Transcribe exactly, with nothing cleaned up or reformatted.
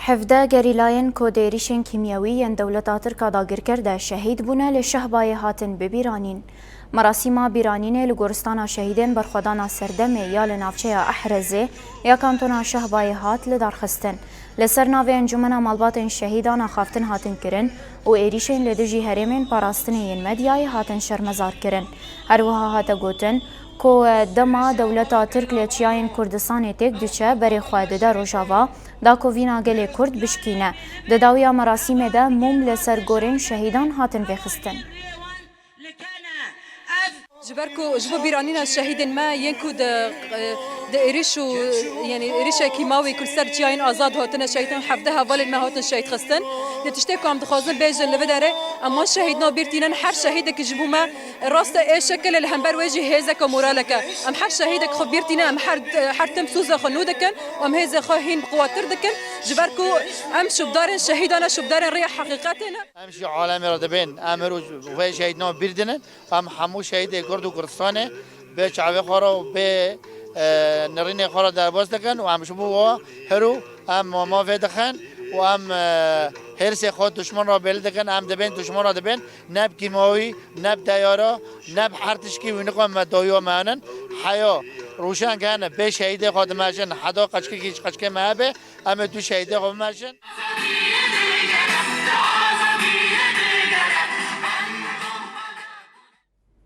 Hevdeh gerîlayên ku di êrîşên kîmyewî yên dewleta Tirk a dagirker de şehîd bûne, li Şehbayê hatin bibîranîn. Merasîma bîranînê li Goristana Şehîdên Berxwedana Serdemê ya li navçeya Ehrezê ya kantona Şehbayê hat lidarxistin. Li ser navê Encûmena Malbatên Şehîdan axaftin hatin kirin û êrîşên li dijî herêmên parastinê yên medyayê hatin şermezar kirin. Her wiha hate gotin ku dema dewleta Tirk li çiyayên Kurdistanê têk diçe, berê xwe dide Rojava, da ku vîna gelê Kurd bişkîne. Di dawiya merasîmê de mûm li ser gorên şehîdan hatin vêxistin. Ji ber ku ji bo bîranîna şehîdên me yên ku di, di êrîş û, yanî êrîşa kîmawî ku li ser çiyayên azad hatine şehîd, hevdeh hevalên me hatin şehîd xistin. Di tiştê ku em dixwazin bêjin li vê derê, em wan şehîdna bîr tînin, her şehîdekî ji bo me rast e, êşek e, lê li hember wê jî hêzek e, moralek e. Em her şehîdek xwe bîr tînin, em her, her tim soza xwe nû dikin û em hêzê xwe hîn bi quwettir dikin. Ji ber ku em şûbdarên şehîdan e, şûbdarên rêya heqîqetê ne. Em jî alemê re dibên, em her û vê şehîdna bîr dinin. Em hemû şehîdê Kurd û Kurdistanê bê çavê xwe re û bê, e, nirînê xwe re derbas dikin û em ji bo we her û em mafê dixin û em, e, hêrsê xwe duşman re bêli dikin. Em dibên duşman re dibên, ne bi kîmawî, ne bi teyara, ne bi her tişkî wî nixwe me dawiya me henin. Heya rûşeng hene, bê şehîdê xwe dimeşin, heda qeçkekî ji qeçkê me hebe, em ê tu şehîdê xwe bimeşin.